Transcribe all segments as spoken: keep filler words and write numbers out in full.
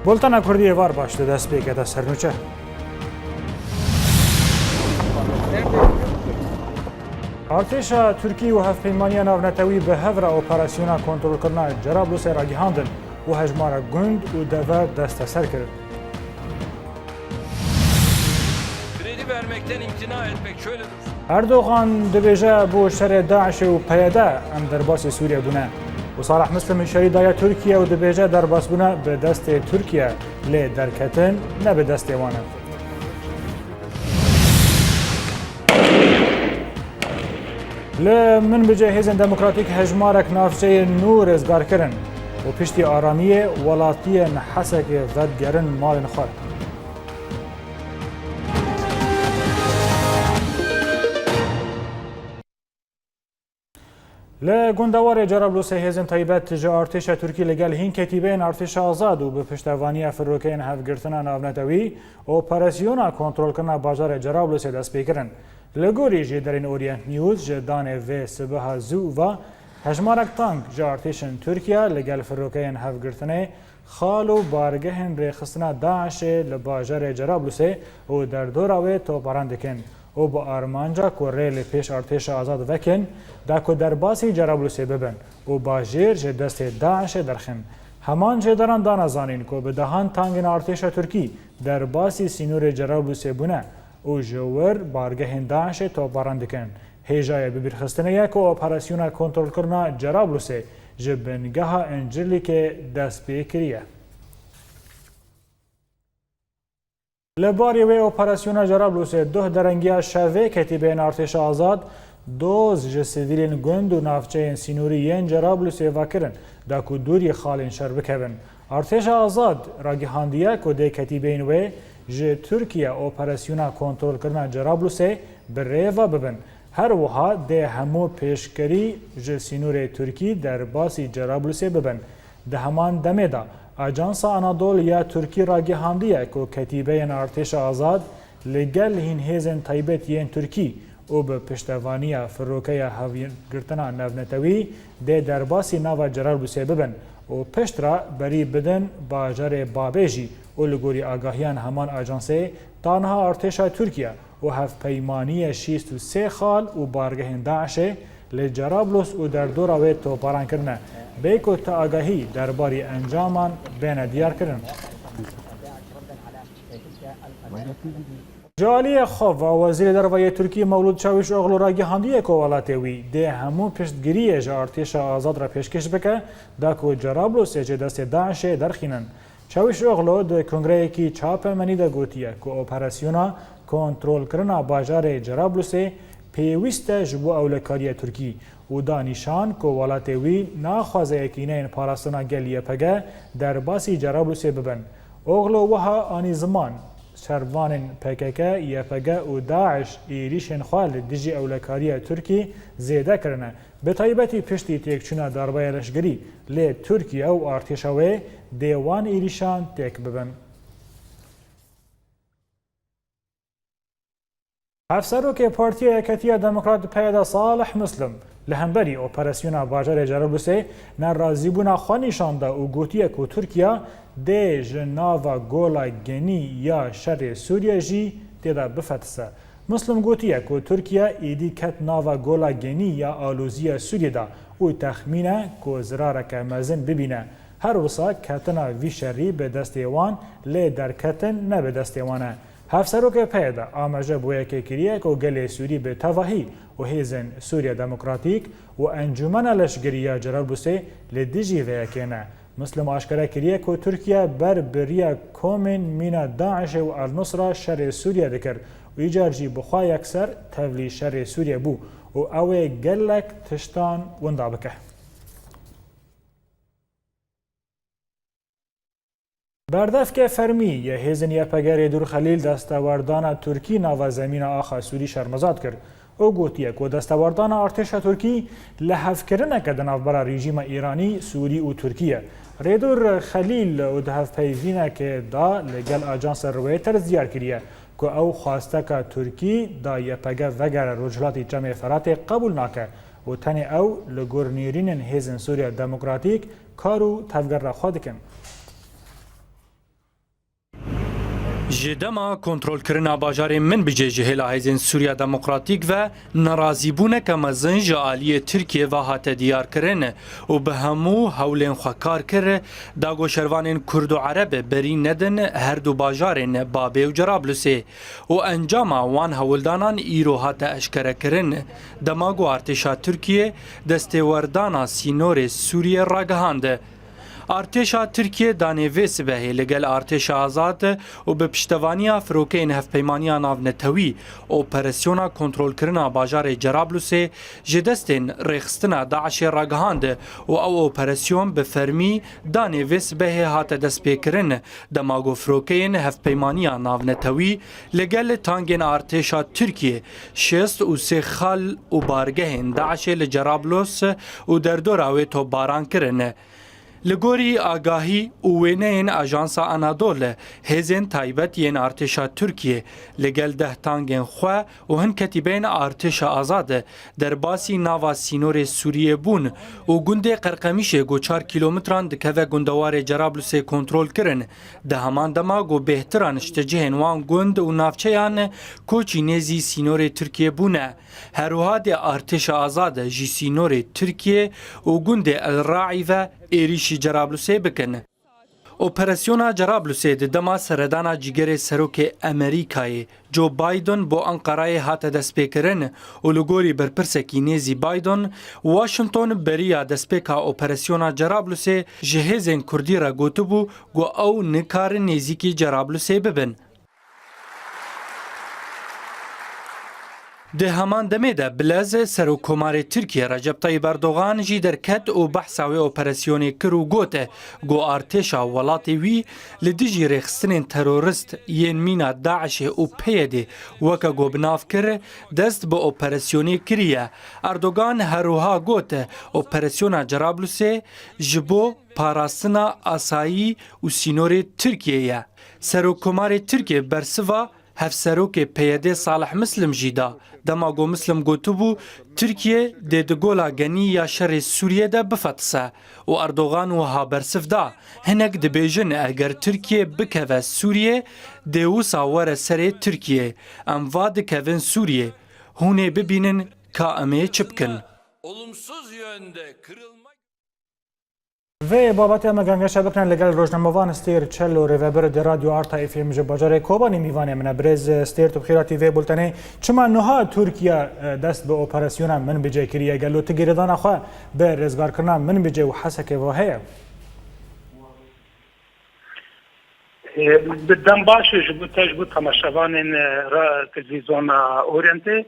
Bultena Kurdî êvar baş di dest pê kete sernûçe. Artêşa Tirkî û Hevpeymaniya Navnetewî bi hev re operasyona kontrolkirina Cerablusê ragihandin û hejmarek gund û dever desteser kirin. Kredi vermekten imtina etmek şöyle dursun. Erdogan dibêje bo şerê DAIŞê û PYD em derbasî Sûriye bûne. Û Salih Muslim hişyarî daye Tirkiye û dibêje derbasbûne bi destê Tirkiye, lê derketin ne bi destê wan e. Li Minbicê Hêzên Demokratîk hejmarek navçeyên nû rêzgar kirin û piştî aramiyê welatiyên Hesekê vedigerin malên xwe. Li gundewarê Cerablusê hêzên taybet ji artêşa Tirkî li gel hîn ketîbeyên artêşa azad û bi piştevaniya firokeyên hevgirtina navnetewî operasyona kontrolkirina bajarê Cerablusê dest pê kirin. Li gorî jêderên Orient News ji danê vê sibeha zû ve, hejmarek tank ji artêşên Tirkiye li gel firokeyên hevgirtinê xal û bargehên rêxistina DAIŞê li bajarê Cerablusê û derdora wê topbaran dikin û bi armanca ku rê li pêş artêşa azad vekin, da ku derbasî Cerablusê bibin û bajêr ji destê DAIŞê derxin. Heman jêderan dane zanîn ku bi dehan tangên artêşa Tirkî derbasî sînorê Cerablusê bûne û ji wir bargehên DAIŞê topbaran dikin. Hêjayê bibîrxistinê ye ku operasyona kontrolkirina Cerablusê ji bingeha Încirlîkê dest pê kiriye. Li barî wê operasyona Cerablusê duh derengiya şevê ketîbeyên artêşa azad doz ji sivîlên gund û navçeyên sînorî yên Cerablusê vekirin, da ku dûrî xalên şer bikevin. Artêşa azad ragihandiye ku dê ketîbeyên wê ji Tirkiye operasyona kontrolkirina Cerablusê bi rê ve bibin. Her wiha dê hemû pêşkerî ji sînorê Tirkî derbasî Cerablusê bibin. Di heman demê de, Ajansa Anadolu ya Tirkî ragihandiye ku ketîbeyên artêşa azad li gel hîn hêzên taybet yên Tirkî û bi piştevaniya firokeya hevgirtina navnetewî dê derbasî nava Cerablusê bibin û piştre berî bidin bajarê Babê jî û li gorî agahiyan heman ajansê, ta niha artêşa Tirkiye û hevpeymaniyê şîst û sê xal û bargehên DAIŞê li Cerablus û derdora wê topbaran kirine, bê ku ti agahî derbarî encaman bêne diyarkirin. Ji aliyê xwe ve, Wezîrê Derve yê Tirkî Mewlûd Çavuşoglu ragihandiye ku welatê wî dê hemû piştgiriyê ji artêşa azad re pêşkêş bike, da ku Cerablusê ji destê DAIŞê derxînin. Çavuşoglu di kongreyekî çapemenî de gotiye ku operasyona kontrolkirina bajarê Cerablusê pêwîst e ji bo ewlekariya Tirkî û da nîşan ku welatê wî naxwaze yekîneyên parastina gel Y P G derbasî Cerablusê bibin. Oglu wiha anî ziman, şervanên P K K, Y P G û DAIŞ êrîşên xwe li dijî ewlekariya Tirkî zêde kirine. Bi taybetî piştî têkçûna darbeya leşgerî, lê Tirkiye û artêşa wê dê wan êrîşan têk bibin. Hevserokê Partiya Yeketiya Demokrat PYD Salih Muslim li hemberî operasyona bajarê Cerablusê nerazîbûna xwe nîşan da û gotiye ku Tirkiye dê ji nava gola genî ya şerê Sûriye jî tê de bifetise. Muslim gotiye ku Tirkiye êdî ket nava gola genî ya aloziya Sûriyê de û texmîn e ku zirareke mezin bibîne. Her wisa ketina vî şerî bi destê wan, lê derketin ne bi destê wan e. Hevserokê PYD amaje bo yekê kiriye ku gelê Sûrî bi tevahî û hêzên Sûriya Demokratîk û Encûmena Leşgerî ya Cerablusê li dijî vê yekê ne. Muslim aşkere kiriye ku Tirkiye ber bi riya komên mîna DAIŞê û El Nusra şerê Sûriye dikir û îcar jî bi xwe yekser tevlî şerê Sûriye bû û ew ê gelek tiştan winda bike. Berdevkê fermî yê hêzên Y P G Rêdûr Xelîl destewerdana Tirkî nava zemîna axa Sûrî şermezar kir. Û gotiye ku destewerdana artêşa Tirkî lihevkirineke di navbera rejîma Îranî, Sûrî û Tirkî ye. Rêdûr Xelîl û di hevpeyvînekê de li gel ajansa Reuters diyar kiriye ku ew xwesteka Tirkî da Y P G vegere Rojhilatî Çemê Feratê qebûl nake û tenê ew li gor nêrînên Hêzên Sûriya Demokratîk kar û tevgera xwe dikin. Ji dema kontrolkirina bajarê Minbicê ji hêla Hêzên Sûriya Demokratîk ve nerazîbûneke mezin ji aliyê Tirkiyê ve hate diyarkirin û bi hemû hewlên xwe kar kir, da ku şervanên Kurd û Ereb berî nedin her du bajarên Babê û Cerablusê û encama wan hewldanan îro hate eşkerekirin, dema ku artêşa Tirkiyê destêwerdana sînorê Sûriyê ragihand. Artêşa Tirkiyê danê vê sibehê li gel artêşa azad û bi piştevaniya firokeyên Hevpeymaniya Navnetewî operasyona kontrolkirina bajarê Cerablusê ji destên rêxistina DAIŞê ragihand û ew operasyon bi fermî danê vê sibehê hate destpêkirin, dema ku firokeyên Hevpeymaniya Navnetewî li gel tangên artêşa Tirkiyê şêst û sê xal û bargehên DAIŞê li Cerablos û derdora wê topbaran kirin. Li gorî agahî û wêneyên Ajansa Anadolu, hêzên taybet yên artêşa Tirkiyê li gel deh tangên xwe û hin ketîbeyên artêşa azad derbasî nava sînorê Sûriyê bûn û gundê Qerqemîşê ku çar kîlometran dikeve gundewarê Cerablusê kontrol kirin. Di heman dema ku bêhtiran ji cihên wan gund û navçeyan koçî nêzî sînorê Tirkiyê bûne. Her wiha dê artêşa azad ji sînorê Tirkiyê û gundê El Raî ve êrîşî Cerablusê bikin. Operasyona Cerablusê di dema seredana cîgerê serokê Amerîkayê Joe Biden bo Anqarayê hate destpêkirin û li gorî berpirsekî nêzî Biden, Washington beriya destpêka operasyona Cerablusê ji hêzên Kurdî re gotibû ku ew nikarin nêzîkî Cerablusê bibin. Di heman demê de bilez Serokkomarê Tirkiyê Recep Tayyip Erdogan jî derket û behsa wê operasyonê kir û got ku artêşa welatê wî li dijî rêxistinên terorist yên mîna DAIŞê û PYDê weke ku bi nav kir, dest bi operasyonê kiriye. Erdogan her wiha got, operasyona Cerablusê ji bo parastina asayî û sînorê Tirkiyê ye. Serokkomarê Tirkiyê bersiva Hevserokê PYDê Salih Mislim jî da, dema ku Mislim gotibû, Tirkiye dê di gola genî ya şerê Sûriyê de bifetise û Erdogan wiha bersiv da, hinek dibêjin eger Tirkiye bikeve Sûriyê, dê wisa were serê Tirkiye. Em va dikevin Sûriyê. Hûn ê bibînin ka em ê çi bikin. Olumsuz yönde kırılma Vê babetê em ê gengeşe bikrin li gel rojnamevan Stêr Çelo, rêveber di Radyo Arta F M ji bajarê Kobanê mîvanê min e. Birêz Stêr, tu bi xêr hatî vê bultenê. Çima niha Tirkiye, e, dest bi operasyona Minbicê kiriye? Gelo tu girêdana xwe bi rêzgarkirina Minbicê û Hesekê ve heye? Bi dem baş e ji bo te, ji bo temaşevanên, e, ra televîzyona Orientê.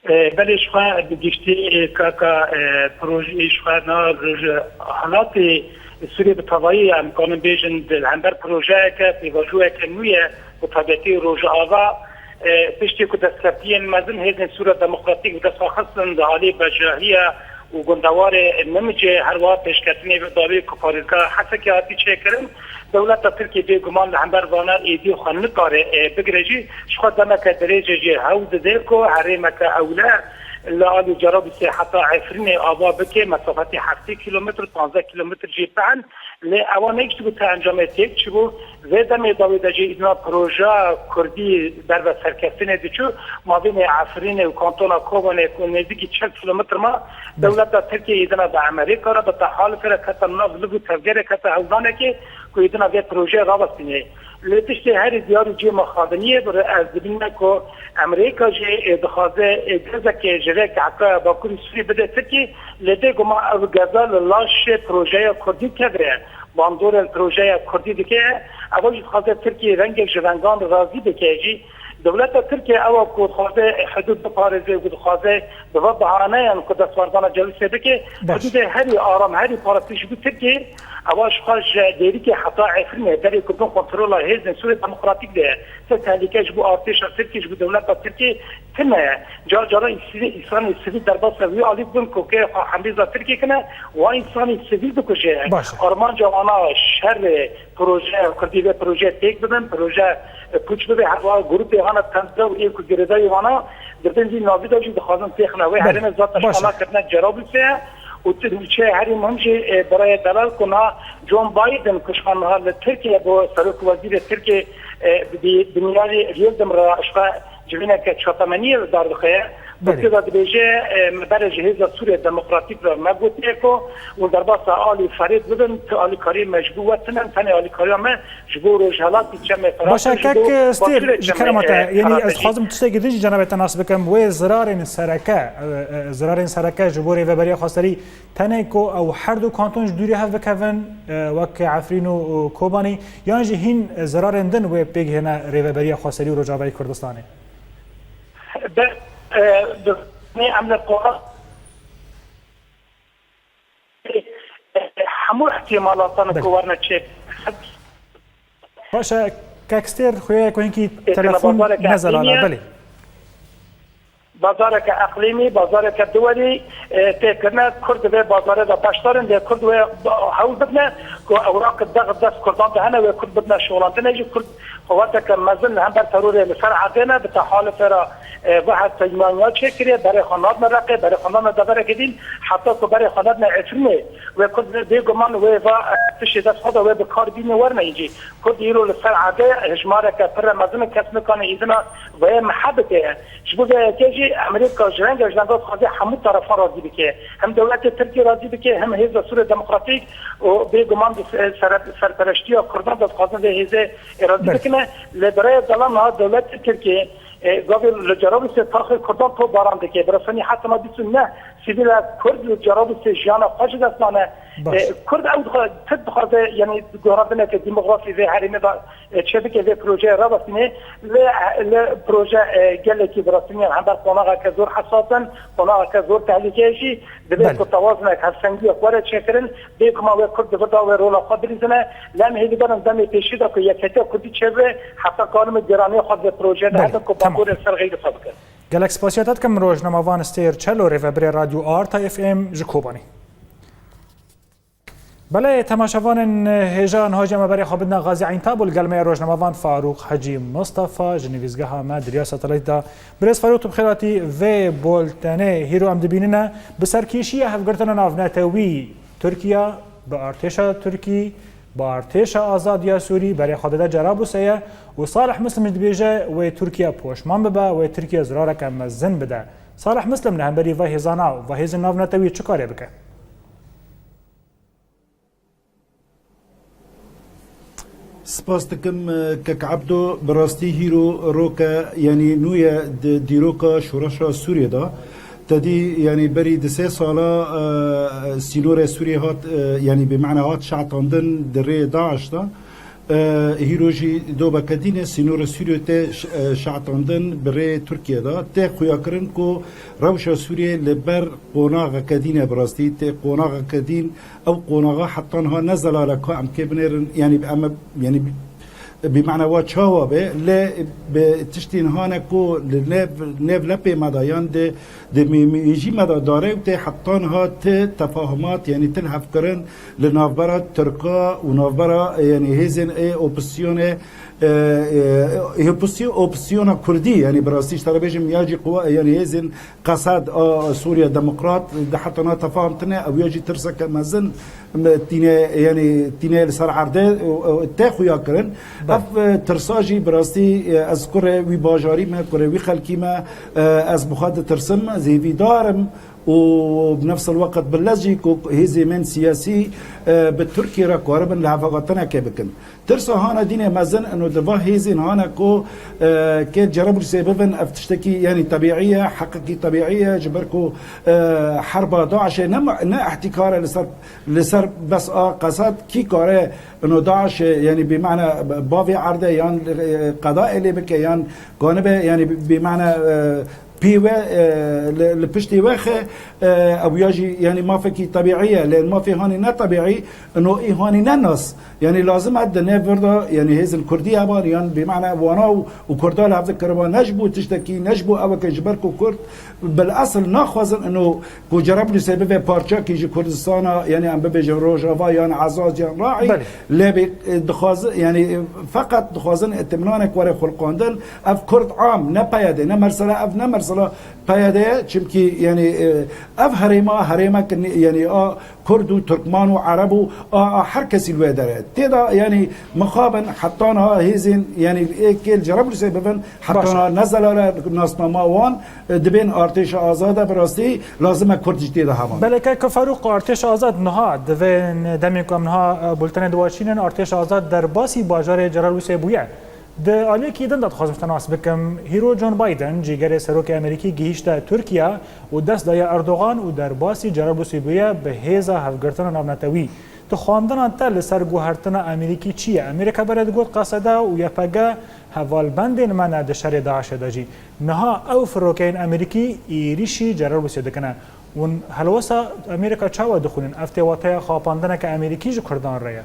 E, belê ji xwe bi giştî, e, kaka, e, projeyê ji xwe na roj-, halatê Sûriyê bi tevayî em kanin bêjin di hember projeyeke, pêvajoyeke nû ye bi taybetî Rojava, e, piştî ku destkeftiyên mezin hêzên Sûriya Demokratîk bi dest xwe xistin di alî bejahiya û gundewarê Nimicê, her wiha pêşketinê ve dawî ku parêzgeha Hesekê hatî çêkirin. Dewleta Tirkiyê bêguman li hember vana êdî xwe nikare, e, bigire jî, ji xwe demeke dirêj e jî hewl dide ku herêmeke ewle li alî Cerablusê heta Efrînê ava bike, mesafetê heftê kîlometr, panzdeh kîlometr jî pehn. Lê ewa ne giştibû te encamê têk çibû. Vê demê dawî de jî îdina projeya Kurdî derve serkeftinê diçû, mabênê Efrînê û kantona Kobanê ku nêzîkî çil kîlometr ma, dewleta Tirkiyê îdina bi Amerîka re, bi tehalufê re kete nav liv û tevgerê kete hewldanekê ku îdina vê projeyê rawestînê. Lê tiştê herî diyar û cihê me xwendiniyê bi re ez dibîne ku Amerîka jî, e, dixwaze, e, gezekê ji vê kehka Bakurê Sûrî bide Tirkiyê, lê bêguman ev geza li laşê projeya Kurdî keve ye. Bandorê li projeya Kurdî dike, eva jî dixwaze Tirkiyê rengek ji vengan razî bike jî. Dewleta Tirkiye ewa ku dixwaze hidûd biparêze û ku dixwaze bi va bahaneyan ku destwerdana Cerablusê bike, Baş. Hidûdê herî aram, herî parastin ji bo Tirkiyê, ewa ji xwe ji Dêrikê heta Efrînê, berê ku bin kontrola hêzên Sûriya Demokratîk de ye. Te tehlîke ji bo artêşa Tirkiyê, ji bo dewleta Tirkiyê tune ye. Car cara îsî-, îsanê sivîl derbasa wî alî dibin ku kê xwe hemrêza Tirkiyê kine, wan îsanê sivîl dikuje. Baş e. Armanca wana şerê projeya Kurdî vê projeyê têk bibin, proje, e, pûç bibe, her wiha grûpê hana tende û ê ku girêdayî wana di bin vî navî de jî dixwazin têxine. Wê Belê. herêmê zaten Baş e. şala kirine Cerablusê ye. Û tu nûçeyê herî muhim jî, e, birayê delal ku niha John Biden ku ji xwe niha li Tirkiye bû serok wezîrê Tirkiye, e, bi, bi mijarê Yildirim re ji xwe civîneke çapemeniyê li dar dixe. Belê. Tirkiye de dibêje, e, me berê ji Hêza Sûriya Demokratîk re me gotiye ku hûn derbasa alî ferêt bibin, tu alîkariyê me ji bo we tune, tenê alîkariya me ji bo Rojhelatî Çemê Firat Baş e, in, ji kek, bo e, Steve, Başûrê ji Çemê, kerema te, e, yanî Firat ez e jî. Dixwazim tiştekî din jî cenabê te nas bikim. Wê zirarên sereke, e, e, zirarên sereke ji bo Rêveberiya Xweserî tenê ku ew her du kanton ji dûrî hev bikevin, e, wek Efrîn û, û Kobanî, yan jî hîn, e, zirarên din wê pêk hêne Rêveberiya Xweserî û Rojavayê Kurdistanê? Be, e, bi, em li Kobanî hemû ihtimalatan ku werine çêk. Baş e, kek Stêr, xuya ye ku hinkî Ê, telefon bazareke nezelala, eqlîmî ye. Belê. Bazareke eqlîmî, bazareke duwerî, e, tê kirine. Kurd divê bazarê de beşdar in, lê Kurd wê hewl bidine ku ewraq dex dest Kurdan de hene, wê Kurd bidine şolandinê jî. Kurd Quweteke mezin li hember terorê li ser erdê ne, bi tehalifê re, e, ve hevpeymaniya çêkiriye, berê xwe nadine Reqê, berê xwe nadine deverekê din, heta ku berê xwe nedine Efrînê, wê Kurd bê, bêguman wê va, e, tiştê dest xwe de wê bi kar bîne werne yê jî. Kurd îro li ser erdê hejmareke pir re mezin e, kes nikane îdina vê mehe bike. Ji bo vê yekê jî Amerîka ji renge ji lenga dixwaze hemû terefan razî bike. Hem dewletê Tirkî razî bike, hem Hêza Sûriya Demokratîk û bêguman bi se-, sere-, serpereştiya Kurdan de dixwazin vê hêzê ê razî Belê. Bikine. Lê birayê delal niha dewletê Tirkiyê, e, gavê li Cerablûsê taxê Kurdan topbaran dike. Bi resenî heta niha bîst û neh sivîlek Kurd li Cerablûsê jiyana xwe ji dest dane. Baş. E, Kurd ew dixwa-, Tirk dixwaze, yanî guherandineke demografî vê herêmê de, e, çêbike, vê projeyê rawestîne. Lê, e, li proje, e, gelekî bi resenî hember qonaxeke zor hesas in, qonaxeke zor tehlîke ye jî. Divê Belê. Ku tewazinek, hevsengiyek were çêkirin, bêguman wê Kurd di vir de wê rola xwe bilîzine. Lê em hêvîdar in demê pêşî de ku yeketiya Kurdî çêbibe, heta karibe geraniya xwe di vê projeyê de Belê, hebin ku tamam. Bakurê ser xeyrê xwe bikin. Gelek spasiya te dikim, rojnamevan Stêr Çelo, rêvebirê Radyo Arta F M ji Kobanî. Belê, temaşevanên hêja, niha jî em ê berê xwe bidine Xazî Eyntab û li gel me ye rojnamevan Farûq Hecî Mistefa ji nivîsgeha me di riya satelayît de. Birêz Farûq, tu bi xêr hatî vê boltenê. Hîro em dibînine bi serkêşiya hevgirtina navnetewî Tirkiye bi artêşa Tirkî, bi artêşa azad ya Sûrî berê xwe dide Cerablûsê ye û Salih Muslim jî dibêje wê Tirkiye poşman bibe, wê Tirkiye zirareke mezin bide. Salih Muslim li hemberî ve hêzana û ve hêzên navnetewî çi karê bike? Spas dikim, e, kek Ebdo, bi rastî hîro roke, yanî nû ye di dîroka şoreşa Sûriyê de. Te dî, yanî berî di sê sala, e, sînorê Sûriyê hat, e, yanî bi mena hat şehtandin di rê DAIŞ de. E, hîro jî dobeke dîn e, sînorê Sûriyê tê ş-, e, şehtandin bi rê Tirkiye de. Tê xuyakirin ku rewşa Sûriyê li ber qonaxeke dîn e bi rastî, tê qonaxeke dîn. Ew qonaxa heta niha ne zelal e ku em kê binêrin, yanî em, yanî bi, bi mena wa çawa be, lê bi tiştî niha ne ku li nêv, nêv lepê me de yan di, di mî-, mîjî me de dare û tê heta niha ti tefahumat, yanî ti lihevkirin li navbera Tirka û navbera, yanî hêzên ê opozisyonê, e, e, opozisyon-, opozisyona Kurdî, yanî bi rastî ji te re bêjim ya jî quwa-, yanî hêzên Qesed a Sûriya Demokrat di heta niha tefaham tine, ew ya jî tirseke mezin, me tîne, yanî tîne li ser erdê, û, û tê xuya kirin. Belê. Ev, e, tirsa jî bi rastî, e, ez kurê wî bajarî me, kurê wî xelkî me, e, ez bi xwe ditirsim, ez hêvîdar im û bi nefs el-weqt bi lez jî ku hêzên me siyasî, e, bi Tirkiye re karibin lihevhatinekê bikin. Tirsa hane dînê mezin ino di va hêzên hane ku, e, kê Cerablûsê bibin, ev tiştekî, yanî, tebîî ye, heqekî tebîî ye, ji ber ku, e, herba DAIŞê ne, ne îhtîkar e li ser, li ser bes a Qesed, kî kare ino DAIŞê, yanî, bi mena bavê erdê yan, e, qeda lê bike yan kanibe, yanî, bi, bi mena, e, pê we, e, li, li piştê we xe, e, ew ya jî, yanî, mafekî tebîî ye, lê mafê hanî ne tebîî, ino î hanî ne nas. Yanî lazim e di nêv vir de, yanî hêzên Kurdî heban, yan bi mena wana û, û Kurda li hev dikiriba, ne ji bo tiştekî, ne ji bo eweke, ji ber ku Kurd bil esil naxwazin ino ku Cerablûsê bibe parçekî ji Kurdistana, yanî em bibêjin Rojava, yan Ezaz, yan Raî, Belê. Lê bê, e, dixwazin, yanî, e, feqet dixwazin îtîmnanek were xulqandin. Ev Kurd am, ne PYD, ne Mersela, ev ne Mersela. Mesela P Y D, çimkî, yanî, e, ev herêma, herêmek ni-, yanî, a Kurd û Tirkman û Ereb û a, a her kesî li wê derê. Tê de, yanî, mixabin heta niha hêzên, yanî, ê kê li Cerablûsê bibin, heta Baş e. niha ne zelal e nasnama wan, e, dibên artêşa azad e, bi rastî lazim e Kurd jî tê de heman. Belê kek Farûq, artêşa azad niha, di vê demê ku em niha, e, bultenê diweşînin, artêşa azad derbasî bajarê Cerablûsê bûye. Di aliyekî din de dixwazim ji te nas bikim. Hîro John Biden, cîgerê serokê Amerîkî, gihîşte Tirkiye û dest daye Erdogan û derbasî Cerablûsê bûye bi hêza hevgirtina navnetewî. Di xwendina te li ser guhertina Amerîkî çi ye? Amerîka berê digot qesede û Y P G hevalbendên me ne di şerê DAIŞê de jî. Niha ew firokeyên Amerîkî êrîşî Cerablûsê dikine. Hûn helwesta Amerîka çawa dixwînin? Ev tê wateya xapandineke Amerîkî ji Kurdan re ye?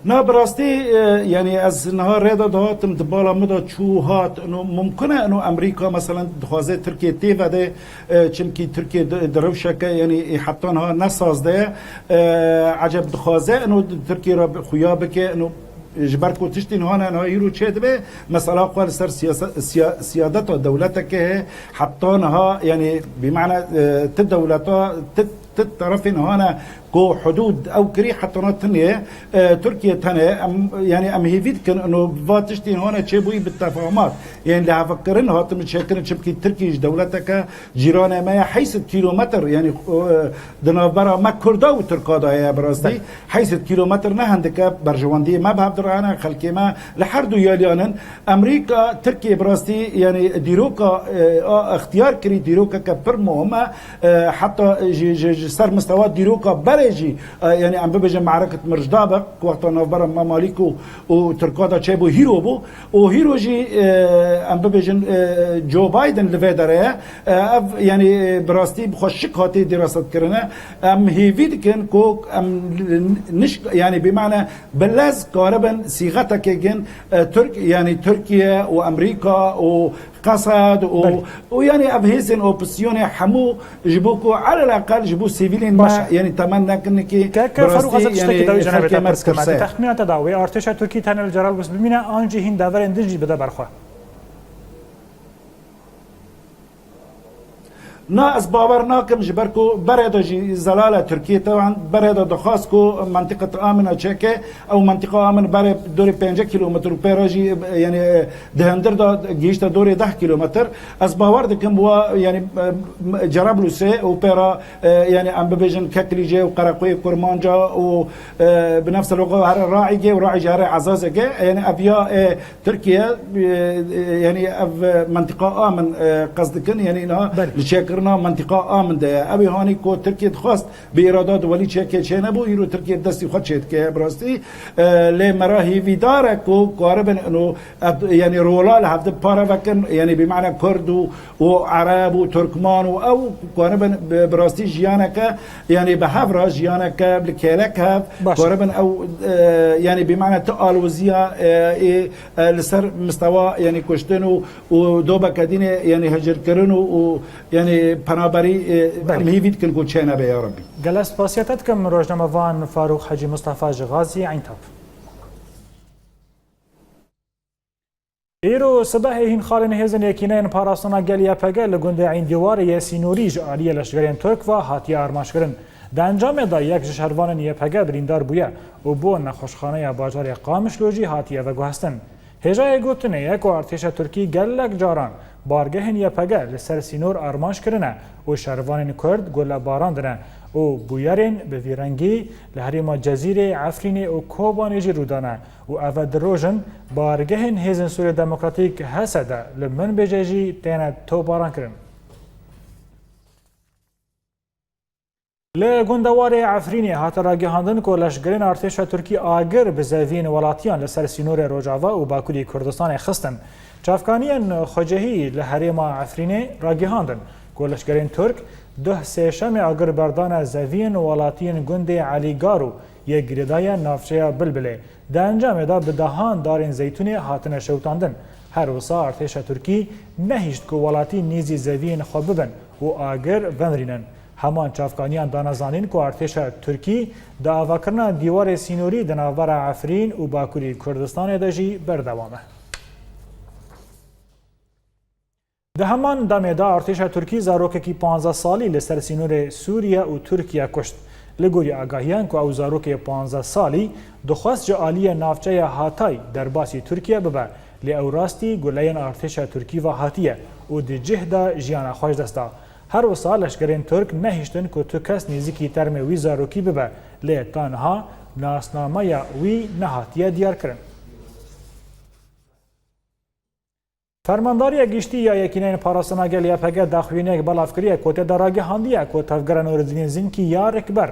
Na, bi rastî, e, yanî ez niha rê de dihatim, di bala min de çû hat. Ino mumkin e, ino Amerîka, meselen, dixwaze Tirkiye tê vede, e, çimkî Tirkiye di, di rewşeke, yanî, e, heta niha ne saz de ye. E, eceb dixwaze, ino Tirkiye re xuya bike, ino ji ber ku tiştî niha ne, niha hîro çê dibe, mesela xwe li ser siyasa-, siya-, siyadeta dewleteke heye, heta niha, yanî, bi mane, e, ti dewleta, ti, ti terefên niha ne, ku hudûd ew kirî heta niha tune, e, Tirkiye tene, em, yanî em hêvî dikin, ino va tiştî niha ne çêbûyî bi tefahumat. Yanî lihevkirin hatin çêkirin, çimkî Tirkiye ji dewleteke cîranê me ye, heyşt sed kîlometr, yanî, e, di navbera me Kurda û Tirka de heye bi rastî. Belê. Heyşt sed kîlometr ne hindik e, berjewendiyê me bi hev dirane, xelkê me li her du yaliyan in. Amerîka, Tirkiye bi rastî, yanî dîroka, e, a extiyar kirî, dîrokeke pir muhim e. E, heta ji, ji, ji ser mistewa dîroka berê jî, e, yanî em bibêjin me'reket Mirjdabek, ku wexta navbera Memalîk û, û Tirka de çêbû, hîro bû. Û hîro jî, e, em bibêjin, e, Joe Biden li vê derê ye. E, ev, yanî, e, bi rastî bi xwe şik hatî dîrasetkirine. Em hêvî dikin ku em niş-, yanî bi mane bi lez karibin sîxetekê gin, e, Tirk-, yanî Tirkiye û Amerîka û Qesed û, Belê. û yanî ev hêzên opozisyonê hemû ji bo ku eleleqel ji bo sivîlên me, Baş e. yanî temen nekin ki Keke bi Farûq, rastî, ez ê tiştekî yanî dawî cenabê xelkê te me pirs kim. Te tirse. Texmîna te da wê artêşa Tirkî tenê li Cerablûs bimîne an jî hîn deverên din jî bide ber xwe? Na, ez bawer nakim, ji ber ku berê de jî zelal e Tirkiye, tewan berê de dixwast ku mentiqet Amin e çêke, ew mentiqa Amin berê dorê pêncî kîlometr û pê re jî, yanî, di hindir de gihişte dorê deh kîlometr. Ez bawer dikim wa, yanî, Cerablûsê û pê re, yanî, em bibêjin Keklîcê û Qereqoyê Kurmanca û, bi nefs el wext here Raîgê û Raî jî here Ezazekê, yanî, ev ya, e, Tirkiye, e, e, yanî ev, e, mentiqa a min, e, qesd dikin, yanî niha Belê. li çêkirina mentiqa a min de ye. Ew ê hanî ku Tirkiye dixwest bi îrada duwelî çêkê çênebû, îro Tirkiye destî xwe çêdike, bi rastî. E, lê me re hêvîdar e ku karibin ino, e, yanî rola li hevdi pare vekin, yanî bi mane Kurd û, û Ereb û Turkman û ew karibin bi, bi rastî jiyaneke, yanî bi hev re jiyaneke li kêlek hev, Baş. karibin ew, e, yanî bi mane ti aloziya, e, ê e, li ser mistewa, yanî kuştin û, û dobeke dînê, yanî hicirkirin û, û, yanî penaberî, e, Belê. em hêvî dikin ku çênebe ya Rebbî. Gelek spasiya te dikim, rojnamevan Farûq Hecî Mistefa ji Xazî Eyntab. Îro sibehê hîn xalên hêzên Yekîneyên Parastina Gel Y P G li gundê Eyn Dîwarê yê sînorî ji aliyê leşgerên Tirk ve hatiye armanc kirin. Di encamê de yek ji şervanên Y P G birîndar bûye û bo nexweşxaneya bajarê Qamişlo jî hatiye veguhestin. Hêjayê gotinê ye ku artêşa Tirkî gelek caran bargehên Y P G li ser sînor armanc kirine û şervanên Kurd gule barandine û bûyerên bi vî rengî li herêma Cezîrê, Efrînê û Kobanê jî rû dane û ev e du roj in bargehên Hêzên Sûriyê Demokratîk, H S D, li Minbicê jî têne topbarankirin. Li gundewarê Efrînê hate ragihandin ku leşgerên artêşa Tirkî agir bi zeviyên welatiyan li ser sînorê Rojava û Bakurê Kurdistanê xistin. Çavkaniyên xwecihî li herêma Efrînê ragihandin ku leşgerên Tirk duh sêşemê agir berdane zeviyên welatiyên gundê Elî Garo yê girêdayî navçeya Bilbilê. Di encamê de bi dehan darên zeytûnê hatine şewitandin. Her wisa artêşa Tirkî nehişt ku welatî nêzî zeviyên xwe bibin û agir vemirînin. Heman çavkaniyan dane zanîn ku artêşa Tirkî di avakirina dîwarê sînorî di navbera Efrîn û Bakurê Kurdistanê de jî berdewam e. Di heman demê de artêşa Tirkî zarokekî panzdeh salî li ser sînorê Sûriye û Tirkiye kuşt. Li gorî agahiyan ku ew zarokê panzdeh salî dixwest ji aliyê navçeya Hatay derbasî Tirkiye bibe, lê ew rastî guleyên artêşa Tirkî ve hatiye û di cih de jiyana xwe ji dest da. Her wisa leşkerên Tirk nehiştin ku tu kes nêzîkî termê wî zarokî bibe, lê ta niha nasnameya wî nehatiye diyarkirin. Fermandariya Giştî ya Yekîneyên Parastina Gel, Y P G, daxuyaniyek belav kiriye ku tê de ragihandiye ku tevgera Nûreddînê Zinkî ya rikber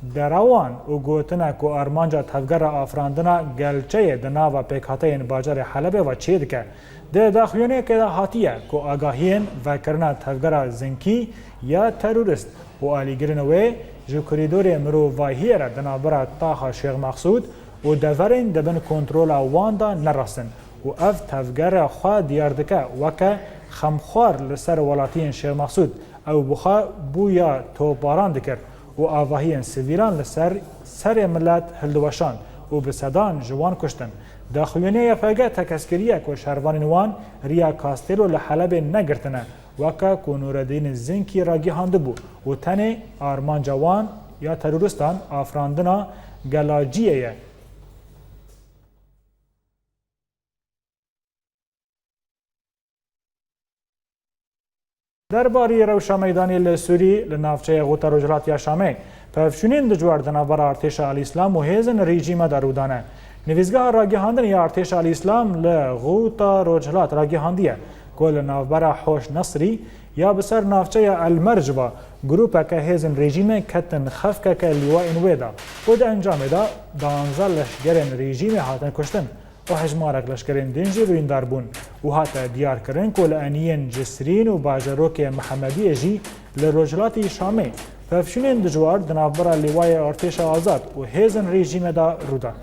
derewan û gotine ku armanca tevgera afirandina gelçeyê di nava pêkhateyên bajarê Helebê ve çêdike. Di daxuyaniyekê de hatiye ku agahiyên vekirina tevgera Zinkî ya terorîst û alîgirina wê ji korîdorê mirovahiyê re di navbera taxa Şêx Mexsûd û deverên di bin kontrola wan de ne rast in û ev tevgere xwe diyar dike weke xemxwar li ser welatiyên Şêx Mexsûd. Ew bi xwe bûya topbaran dikir û avahiyên sivîlan li ser serê milet hildiweşand û bi sedan ji wan kuştin. Daxuyaniya Y P G tekez kiriye ku şervanên wan riya Castelo li Helebê negirtine, weke ku Nûreddîn Zinkî ragihandibû û tenê armanca wan ya terorîstan afirandina gelaciyê ye. Derbarî rewşa meydanê li Sûrî, li navçeya Xuta Rojhilat ya Şamê, pevçûnên dijwar di navbera artêşa El-Îslam û hêzên rejîme de rû dane. Nivîsgeha ragihandinê ya artêşa El-Îslam li Xuta Rojhilat ragihandiye ku li navbera Hoş Nesrî ya bi ser navçeya El Merc ve grûpeke hêzên rejîmê ketin xefkeke lîwayên wê de û di encamê de danzdeh leşkerên rejîmê hatin kuştin û hejmarek leşkerên din jî birîndar bûn û hate diyarkirin ku li eniyên Cisrîn û bajarokê Mihemediyê jî li rojhilatî Şamê pevçûnên dijwar di navbera lîwayê artêşa azad û hêzên rejîmê de rû dan.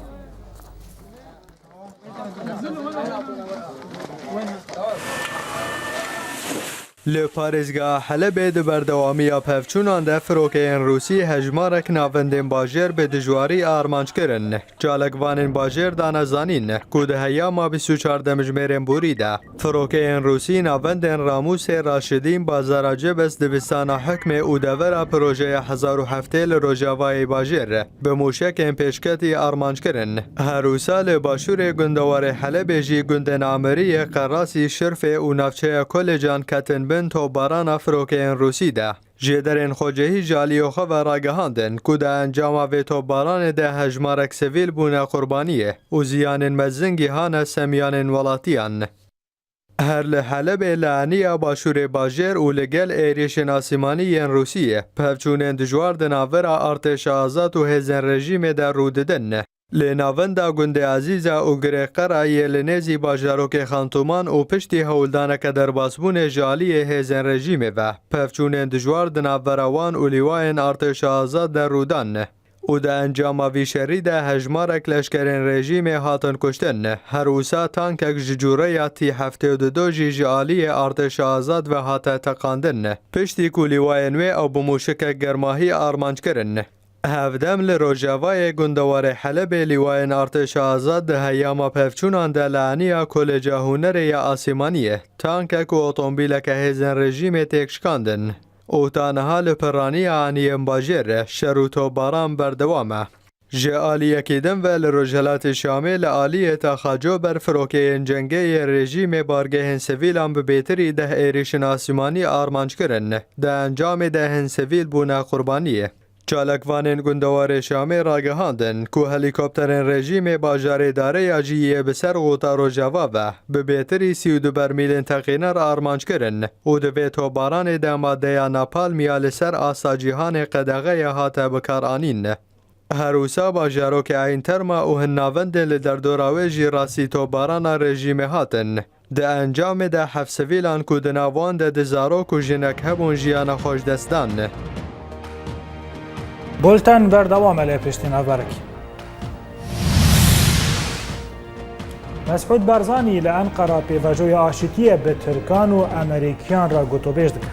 Li parêzgeha Helebê di berdewamiya pevçûnan de firokeyên Rûsî hejmarek navendên bajêr bi dijwarî armanc kirin. Çalakvanên bajêr dane zanîn ku di heyama bîst û çar demjimêrên borî de firokeyên Rûsî navendên Ramûsê, Raşidîn, Bazara Cibis, Dibistana Hikmê û devera Projeya Hezar û Heftê li rojavayê bajêr bi mûşekên pêşketî armanc kirin. Her wisa li başûrê gundewarê Helebê jî gundên Amiriyê, Qerasî, Şirfê û navçeya Kolecan ketin bin topbarana firokeyên Rûsî de. Jêderên xwecihî ji aliyê xwe ve ragihandin ku di encama vê topbaranê de hejmarek sivîl bûne qurbaniyê û ziyanên mezin gihane semiyanên welatiyan. Her li Helebê li eniya başûrê bajêr û li gel êrîşên asîmanî yên Rûsiyê, pevçûnên dijwar di navbera artêşa azad û hêzên rejîmê de rû didin. Li navenda gundê Ezîza û Girê Qera yê li nêzî bajarokê Xantûman û piştî hewldaneke derbasbûnê ji aliyê hêzên rejîmê ve, pevçûnên dijwar di navbera wan û lîwayên artêşa azad de rû dan. Û di encama vî şerî de hejmarek leşkerên rejîmê hatin kuştin. Her wisa tankek ji cûreya T heftê û du jî ji aliyê artêşa azad ve hate teqandin. Piştî ku lîwayên wê ew bi mûşikek germahî armanc kirin. Hevdem li rojavayê gundewarê Helebê lîwayên artêşa azad di heyama pevçûnan de li eniya Koleja Hunerê ya Asîmaniyê tankek û otomobîleke hêzên rejîmê têk şikandin. Û ta niha li piraniya aniyên bajêr şer û topbaran berdewam e. Ji aliyekî din ve li rojhilatê Şamê li aliyê taxa Cober firokeyên cengê yê rejîmê bargehên sivîlan bi bêtirî deh êrîşên asîmanî armanc kirin. Di encamê de hin sivîl bûne qurbaniyê. Çalakvanên gundewarê Şamê ragihandin ku helîkopterên rejîmê bajarê Dareya jî yê bi ser Xuta Rojava ve bi bêtirî sî û du bermîlên teqîner armanc kirin û di vê topbaranê de madeya napalm ya li ser asta cîhanê qedexeye hate bikaranîn. Her wisa bajarokê Eyn Terma û hin navendên li derdora wê jî rastî topbarana rejîmê hatin. Di encamê de heft sivîlan ku di nav wan de du zarok û jinek hebûn jiyana xwe ji dest dan. Bulten berdewam e lê piştî navberek. Mesûd Barzanî li Enqera pêvajoya aşîtiyê bi Tirkan û Emerîkiyan re gotûbêj dike.